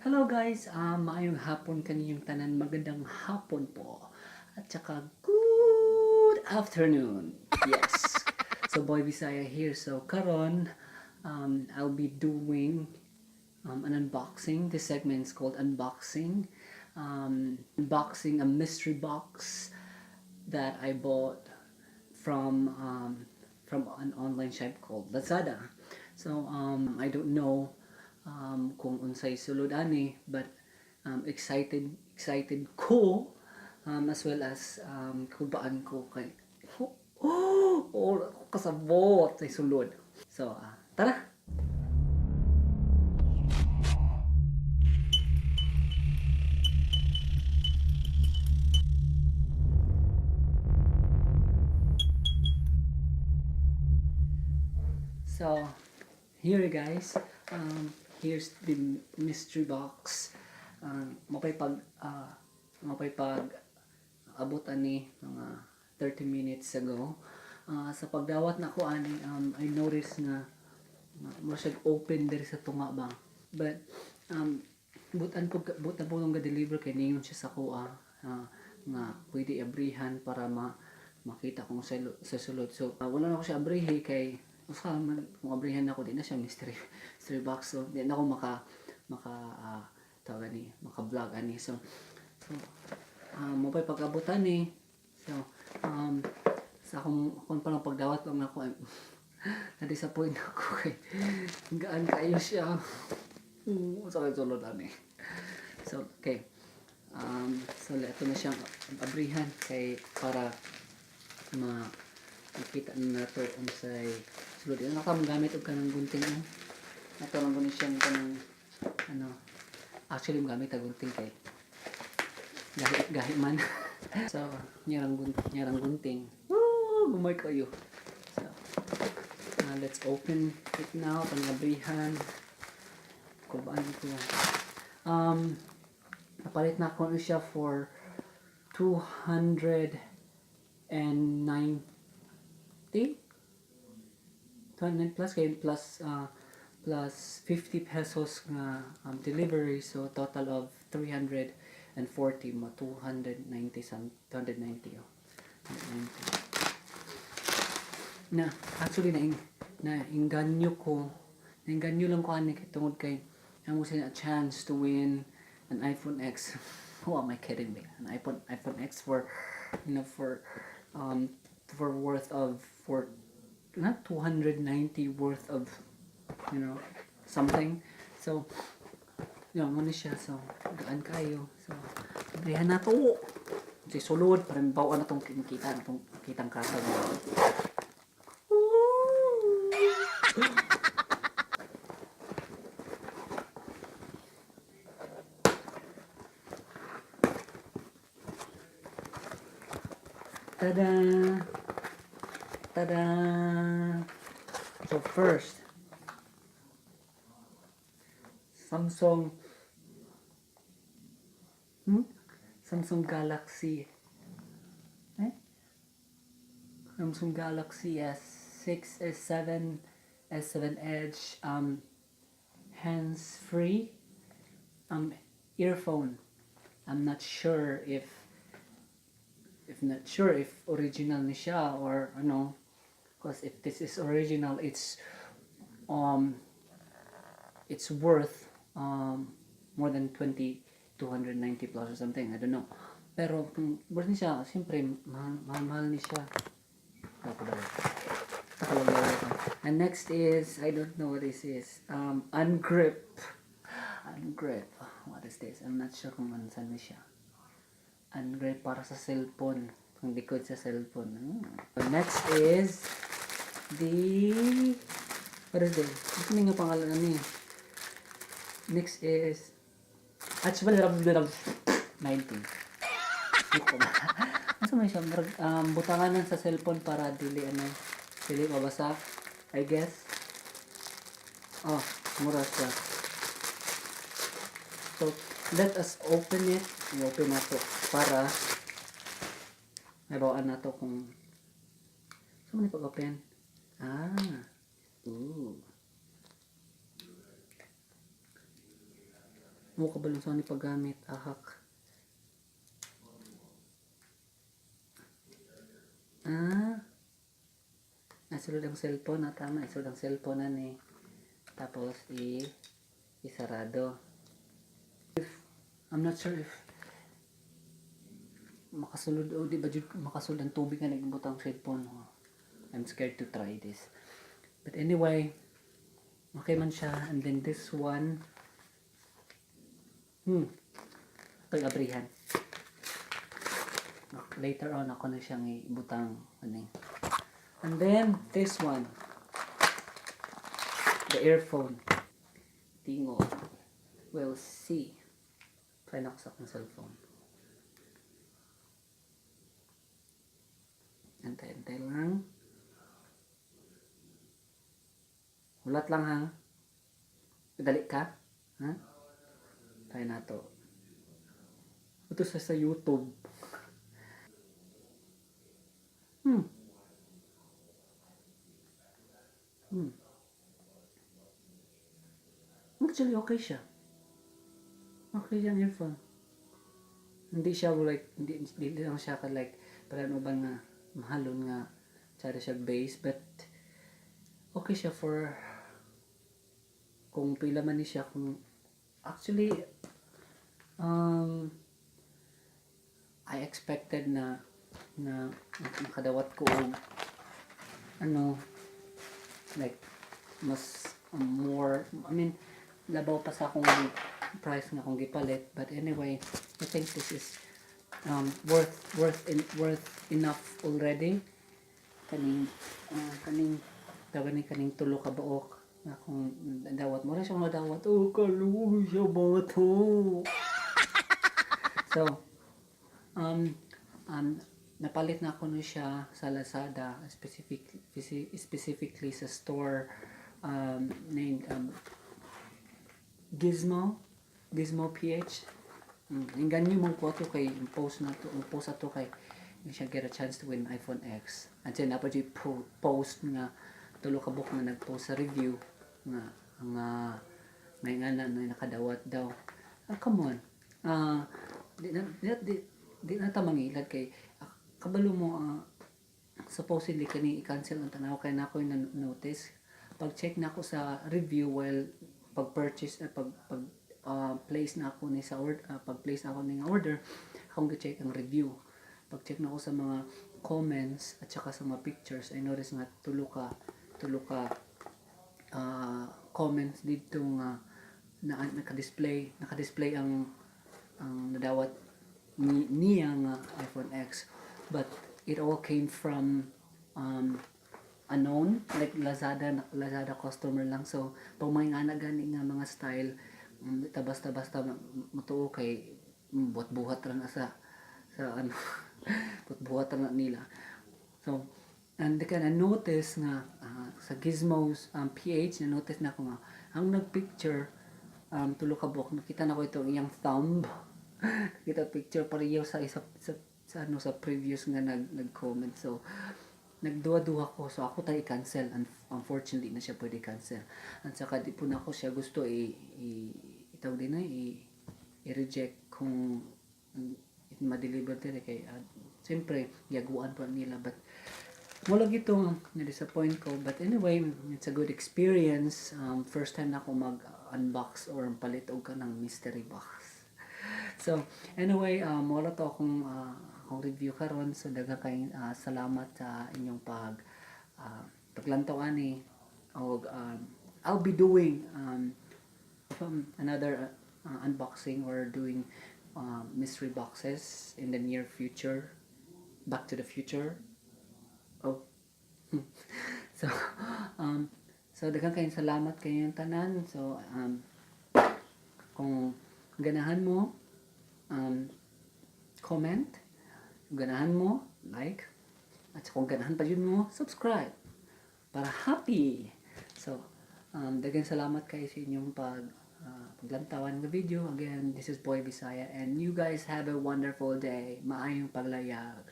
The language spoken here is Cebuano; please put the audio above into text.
Hello guys, maayong hapon kaninyong tanan, magandang hapon po. At saka good afternoon. Yes. So Boy Bisaya here. So karon, I'll be doing an unboxing. This segment is called unboxing. Unboxing a mystery box that I bought from an online shop called Lazada. So I don't know kung unsay sulod ani, but excited excited ko, as well as kubaan ko kay oh, ako kasabot sa sulod. So tara. So, here guys, here's the mystery box. Mapay pag abot ani mga 30 minutes ago. Sa pagdawat nako ani, I noticed na mura siya open diri sa tunga ba. But butan po nung ga-deliver kay ningon siya sa kuha nga pwede abrihan para ma makita kung sa sulod. So wala na ko siya abrihi kay usa man kung abrihan ako di na siya mystery mystery box. So di na ako maka maka tawag ani, maka vlog ani. So mo pa'y pag-abutan ni. So sa akong palang pagdawat lang ako, na-disappoint ako kay gaan kayo siya. Sa kay sulod ani. So okay. So ito na siyang abrihan kay para ma makita na nato unsay sulod. Ano ka gamit og kanang gunting eh? Nato lang guni siyang kanang ano, actually gamit og gunting kay gahi gahi man. So nyarang gunting. Woo, gumay kayo. So let's open it now, pangabrihan. Kubaan ko. Napalit na ako siya for 290, 209 plus kay plus plus 50 pesos nga delivery, so total of 340 mo 290 some 290, oh. 290 na. Actually na inganyo ko, nainganyo lang ko ani kay tungod kay amo siya a chance to win an iPhone X. Who am I kidding me? An iPhone X for you know for worth of for not 290 worth of something. So mo ni siya. So gaan kayo. So abrihan na to si sulod para mabawaan na tong kita na tong kitang kasa mo. Tada! Tada! So first, Samsung, Samsung Galaxy, eh? Samsung Galaxy S6, S7, S7 Edge, hands-free earphone. I'm not sure if original ni siya or ano, because if this is original, it's worth more than 20 290 plus or something, I don't know. Pero kung worth ni siya, siyempre mahal mahal, mahal ni siya. Ako ba? And next is, I don't know what this is. Ungrip. Ungrip. What is this? I'm not sure kung ano saan ni siya. Ungrip para sa cellphone. Ang likod sa cellphone. Next is the, what is this? Ano nga pangalan ani? Next is actually 19. Ito ba? Ano man siya? Murag, butanganan sa cellphone para dili ano, dili mabasa, I guess. Oh, mura siya. So, let us open it. I-open na to para mabawaan na to kung saan man pag-open. Ah. Ooh. Mo kabalo sa ni paggamit ahak. Ah. Nasulod ang cellphone na tama, isulod ang cellphone na ni. Tapos i isarado. If I'm not sure if makasulod o di ba jud makasulod ang tubig nga nagbutang cellphone. I'm scared to try this. But anyway, okay man siya. And then this one, ito'y abrihan. Later on, ako na siyang ibutang. Ano. And then, this one, the earphone. Tingo. We'll see. Try na ako sa akong cellphone. Antay-antay lang. Hulat lang ha. Dali ka. Ha? Try na to. Ito sa YouTube. Actually, okay siya. Okay siyang earphone. Hindi siya like, hindi lang siya ka like, para ano ba nga, mahalon nga, tsara siya base, but okay siya for, kung pila man ni siya, kung, actually, I expected na makadawat ko og, ano, like, mas more, I mean, labaw pa sa akong price nga akong gipalit, but anyway, I think this is worth enough already. Kaning tawag ni kaning tulo ka buok nga akong dawat mo ra siyang nadawat. Oh, kaluoy siya bato. So napalit na ako no siya sa Lazada, specifically sa store named Gizmo PH. Inganyo mong ko ato kay post na to, post ato kay yung siya get a chance to win iPhone X. And then napa post nga tulo ka buok nga nag-post sa review nga nga may nga na nakadawat daw. Ah, come on. Ah, di na ta mangilad kay kabalo mo, supposedly kani i-cancel ang tanaw kay na ako yung notice. Pag check na ako sa review while pag purchase, pag pag place na ako ni sa order, pag place na ako ni nga order, akong gi-check ang review. Pag check na ako sa mga comments at saka sa mga pictures, I notice nga tulo ka comments dito nga na naka-display ang nadawat niya nga iPhone X, but it all came from unknown, like Lazada customer lang. So pag may nga na gani nga mga style, ta basta basta matuo kay buhat-buhat ra na sa ano, buhat-buhat ra na nila. So and kan na notice nga sa Gizmos PH, na notice na ako nga ang nagpicture, tulo ka buok, nakita na ko ito iyang thumb. Kita picture pareho sa isa sa ano, sa previous nga nag-comment. So nagduha-duha ko, so ako tayo i-cancel. Unfortunately na siya pwede cancel, at saka di po na ako siya gusto i itawag din na i-reject kung ma-deliver dire kay siyempre giaguan pa nila, but mo lagi itong na-disappoint ko. But anyway, it's a good experience. First time na ako mag-unbox or palit og kanang mystery box. So anyway, wala to akong review karon. So daghan kay salamat sa inyong paglantaw ani og I'll be doing another unboxing or doing mystery boxes in the near future. Back to the future. Oh. So daghan kayong salamat kayong tanan. So kung ganahan mo, comment. Kung ganahan mo, like. At kung ganahan pa jud mo, subscribe. Para happy. So, daghan salamat kayo sa inyong paglantawan ng video. Again, this is Boy Bisaya and you guys have a wonderful day. Maayong paglayag.